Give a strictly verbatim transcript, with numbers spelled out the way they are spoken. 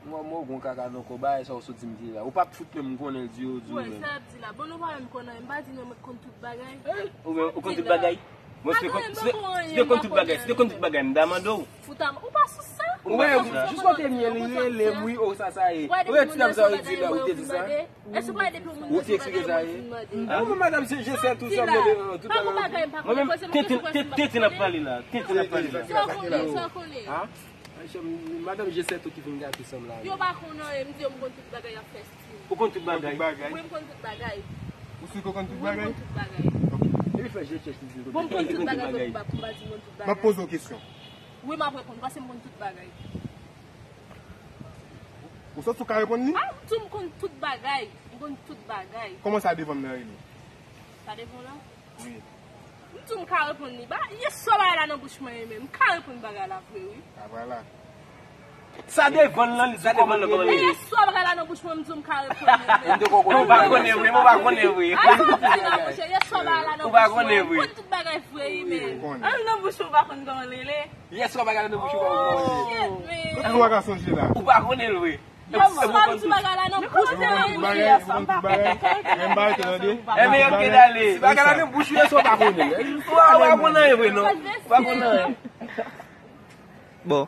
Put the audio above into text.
Mwen, mwen, gon kaka nan kò, bagay sa ou sot di m di la. Ou pa t fout menm konnen l di yo, di ou menm. Wè, sa y ap di la. Bon, nou pa menm konnen, m pa di nou mwen konn tout bagay. Ou menm, ou konn tout bagay? Mwen, si te konn, si te, si te konn tout bagay, si te konn tout bagay, m ta mande w. Ou pa sou sa? Ou pa sou sa. Jis kote m ye, li rele m, wi, o, sa, sa ye. Ou wè ti dam sa yo di la, ou te di sa? Ou te eksplike sa ye? Ou menm madanm, se je sais tout sa, mwen, tout bagay. Mwen menm, tenten, tenten, tenten ap pale la, tenten ap pale la. Sa w konnen, sa w konnen. Madanm, je sais tout ki vin gate sanm la. Yo pa konnen, m di yo m konn tout bagay y ap fè stil. Ou konn tout bagay? Wi, m konn tout bagay. Ou si ou konn tout bagay? Wi, m konn tout bagay. Epi fè je chèch li di. Bon, m konn tout bagay, bon, m pa, m pa di m konn tout bagay. M ap poze w kesyon. Wi, m ap reponn, paske m konn tout bagay. Ou santi w ka reponn li? A, m di w m konn tout bagay. M konn tout bagay. Kòman sa devan m nan rele? Sa devan w la? Wi. M di w m ka reponn li. Ba, ye swa bagay la nan bouch mwen ye menm. M ka reponn bagay la vre, wi. A, vwala. Sa devan l lan, sa devan l lan, kòman li ye? Ye swa bagay la nan bouch mwen, m di w m ka reponn li menm. Ou pa konnen vre, ou pa konnen vre. A, sa w ap di la, monchè? Ye swa bagay la nan bouch mwen. Ou pa konnen vre. M konn tout bagay vre, wi, menm. An nan bouch ou pa konn kòman l rele? Yè swa bagay la nan bouch ou pa konn kòman l rele. Kote w ka sonje la? Ou pa konnen l vre. Yè swa m di bagay la nan bouch mwen. Ou konn tout bagay, ou konn tout bagay. Menm bagay tou, tande. Enben, ok, dale. Si bagay la nan bouch ou, yè swa ou pa konnen l. Ou pa, ou pa konnen anyen vre, non. Ou pa konnen anyen. Bon.